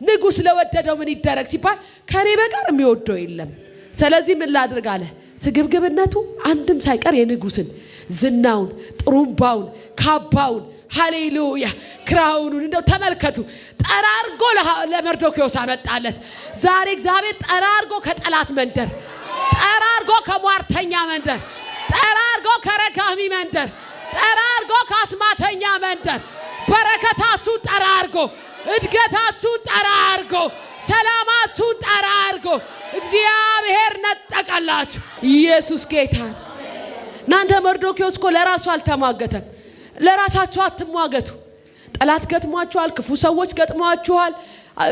ንጉሥ ለወደደው ምን ይደረግ ሲባል ከኔ በቀር የሚወደው የለም። ስለዚህ ምን ላድርግ አለ። ስግብግብነቱ አንድም ሳይቀር የንጉሥን ዝናውን፣ ጥሩምባውን፣ ካባውን፣ ሃሌሉያ፣ crown ኡን እንደው ተመልከቱ፣ ጠራርጎ ለመርዶኪዎስ አመጣለት። ዛሬ እግዚአብሔር ጠራርጎ ከጠላት መንደር፣ ጠራርጎ ከሟርተኛ መንደር፣ ጠራርጎ ከረጋሚ መንደር፣ ጠራርጎ ከአስማተኛ መንደር በረከታችሁን ጠራርጎ፣ እድገታችሁን ጠራርጎ፣ ሰላማችሁን ጠራርጎ እግዚአብሔር ነጠቀላችሁ። ኢየሱስ ጌታ። እናንተ መርዶኪዎስ እኮ ለራሱ አልተሟገተም። ለራሳችሁ አትሟገቱ። ጠላት ገጥሟችኋል፣ ክፉ ሰዎች ገጥሟችኋል።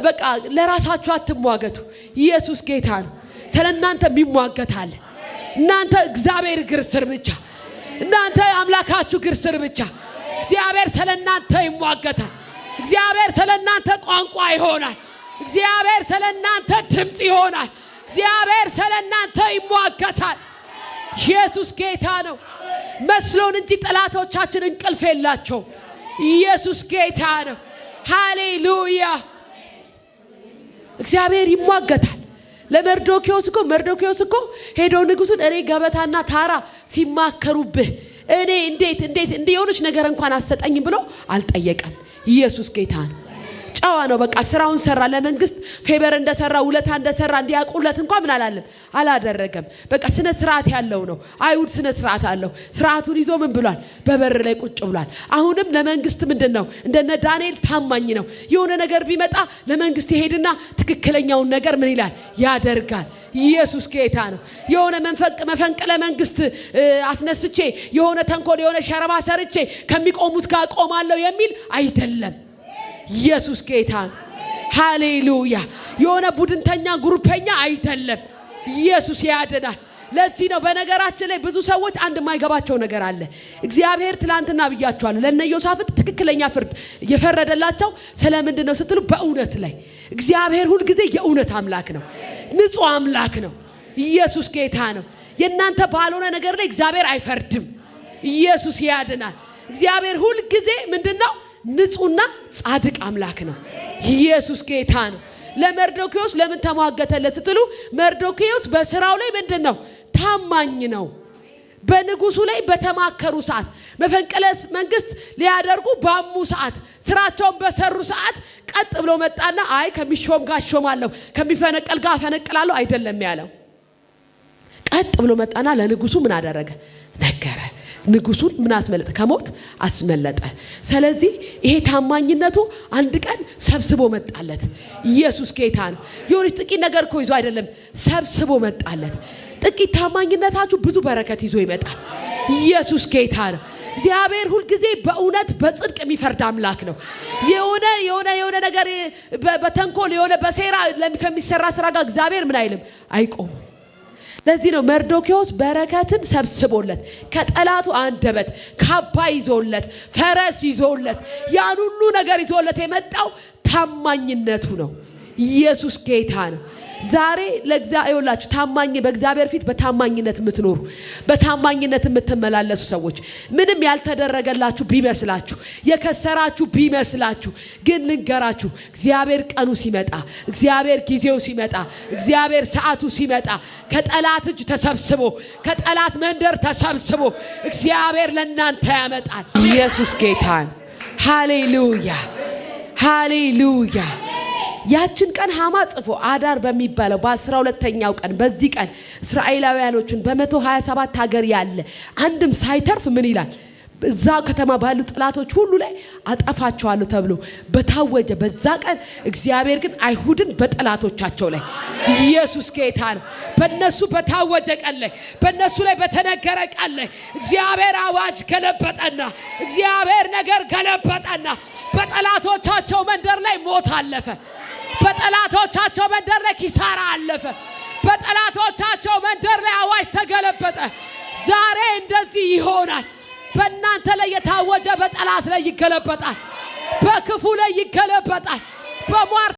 በቃ ለራሳችሁ አትሟገቱ። ኢየሱስ ጌታ ነው። ስለ እናንተ የሚሟገታል። እናንተ እግዚአብሔር እግር ስር ብቻ፣ እናንተ አምላካችሁ እግር ስር ብቻ። እግዚአብሔር ስለ እናንተ ይሟገታል። እግዚአብሔር ስለ እናንተ ቋንቋ ይሆናል። እግዚአብሔር ስለ እናንተ ድምፅ ይሆናል። እግዚአብሔር ስለ እናንተ ይሟገታል። ኢየሱስ ጌታ ነው። መስሎን እንጂ ጠላቶቻችን እንቅልፍ የላቸውም። ኢየሱስ ጌታ ነው። ሃሌሉያ። እግዚአብሔር ይሟገታል። ለመርዶኪዎስ እኮ መርዶኪዎስ እኮ ሄዶ ንጉሱን እኔ ገበታና ታራ ሲማከሩብህ እኔ እንዴት እንዴት እንዲህ የሆነች ነገር እንኳን አሰጠኝም ብሎ አልጠየቀም። ኢየሱስ ጌታ ነው። ጨዋ ነው። በቃ ስራውን ሰራ። ለመንግስት favor እንደሰራ፣ ውለታ እንደሰራ እንዲያውቁለት እንኳን ምን አላለም፣ አላደረገም። በቃ ስነ ስርዓት ያለው ነው። አይሁድ ስነ ስርዓት አለው። ስርዓቱን ይዞ ምን ብሏል? በበር ላይ ቁጭ ብሏል። አሁንም ለመንግስት ምንድን ነው? እንደነ ዳንኤል ታማኝ ነው። የሆነ ነገር ቢመጣ ለመንግስት ይሄድና ትክክለኛውን ነገር ምን ይላል? ያደርጋል። ኢየሱስ ጌታ ነው። የሆነ መፈንቅለ መንግስት አስነስቼ፣ የሆነ ተንኮል፣ የሆነ ሸረባ ሰርቼ ከሚቆሙት ጋር ቆማለሁ የሚል አይደለም። ኢየሱስ ጌታ ነው። ሃሌሉያ። የሆነ ቡድንተኛ ግሩፐኛ አይደለም። ኢየሱስ ያድናል። ለዚህ ነው በነገራችን ላይ ብዙ ሰዎች አንድ የማይገባቸው ነገር አለ። እግዚአብሔር ትላንትና ብያቸዋለሁ፣ ለነ ኢዮሳፍጥ ትክክለኛ ፍርድ የፈረደላቸው ስለምንድን ነው ስትሉ፣ በእውነት ላይ። እግዚአብሔር ሁልጊዜ የእውነት አምላክ ነው፣ ንጹሕ አምላክ ነው። ኢየሱስ ጌታ ነው። የእናንተ ባልሆነ ነገር ላይ እግዚአብሔር አይፈርድም። ኢየሱስ ያድናል። እግዚአብሔር ሁልጊዜ ምንድን ነው? ንጹሕና ጻድቅ አምላክ ነው። ኢየሱስ ጌታ ነው። ለመርዶኪዎስ ለምን ተሟገተለት ስትሉ፣ መርዶኪዎስ በስራው ላይ ምንድን ነው? ታማኝ ነው። በንጉሱ ላይ በተማከሩ ሰዓት፣ መፈንቅለ መንግስት ሊያደርጉ ባሙ ሰዓት፣ ስራቸውን በሰሩ ሰዓት ቀጥ ብሎ መጣና አይ ከሚሾም ጋር እሾማለሁ፣ ከሚፈነቀል ጋር አፈነቅላለሁ አይደለም ያለው። ቀጥ ብሎ መጣና ለንጉሱ ምን አደረገ? ነገረ። ንጉሱን ምን አስመለጠ? ከሞት አስመለጠ። ስለዚህ ይሄ ታማኝነቱ አንድ ቀን ሰብስቦ መጣለት። ኢየሱስ ጌታ ነው። የሆነች ጥቂት ነገር እኮ ይዞ አይደለም፣ ሰብስቦ መጣለት። ጥቂት ታማኝነታችሁ ብዙ በረከት ይዞ ይመጣል። ኢየሱስ ጌታ ነው። እግዚአብሔር ሁልጊዜ በእውነት በጽድቅ የሚፈርድ አምላክ ነው። የሆነ የሆነ የሆነ ነገር በተንኮል፣ የሆነ በሴራ ከሚሰራ ስራ ጋር እግዚአብሔር ምን አይልም፣ አይቆምም። ለዚህ ነው መርዶኪዎስ በረከትን ሰብስቦለት፣ ከጠላቱ አንደበት ካባ ይዞለት፣ ፈረስ ይዞለት፣ ያን ሁሉ ነገር ይዞለት የመጣው ታማኝነቱ ነው። ኢየሱስ ጌታ ነው። ዛሬ ለእግዚአብሔር ታማኝ፣ በእግዚአብሔር ፊት በታማኝነት የምትኖሩ፣ በታማኝነት የምትመላለሱ ሰዎች፣ ምንም ያልተደረገላችሁ ቢመስላችሁ፣ የከሰራችሁ ቢመስላችሁ፣ ግን ልንገራችሁ፣ እግዚአብሔር ቀኑ ሲመጣ፣ እግዚአብሔር ጊዜው ሲመጣ፣ እግዚአብሔር ሰዓቱ ሲመጣ ከጠላት እጅ ተሰብስቦ፣ ከጠላት መንደር ተሰብስቦ እግዚአብሔር ለእናንተ ያመጣል። ኢየሱስ ጌታን። ሃሌሉያ፣ ሃሌሉያ። ያችን ቀን ሃማ ጽፎ አዳር በሚባለው በ12ኛው ቀን በዚህ ቀን እስራኤላውያኖችን በ127 ሀገር ያለ አንድም ሳይተርፍ ምን ይላል፣ እዛ ከተማ ባሉ ጠላቶች ሁሉ ላይ አጠፋቸዋለሁ ተብሎ በታወጀ በዛ ቀን እግዚአብሔር ግን አይሁድን በጠላቶቻቸው ላይ፣ ኢየሱስ ጌታ ነው። በነሱ በታወጀ ቀን ላይ፣ በነሱ ላይ በተነገረ ቀን ላይ እግዚአብሔር አዋጅ ገለበጠና፣ እግዚአብሔር ነገር ገለበጠና በጠላቶቻቸው መንደር ላይ ሞት አለፈ። በጠላቶቻቸው መንደር ላይ ኪሳራ አለፈ። በጠላቶቻቸው መንደር ላይ አዋጅ ተገለበጠ። ዛሬ እንደዚህ ይሆናል። በእናንተ ላይ የታወጀ በጠላት ላይ ይገለበጣል። በክፉ ላይ ይገለበጣል። በሟር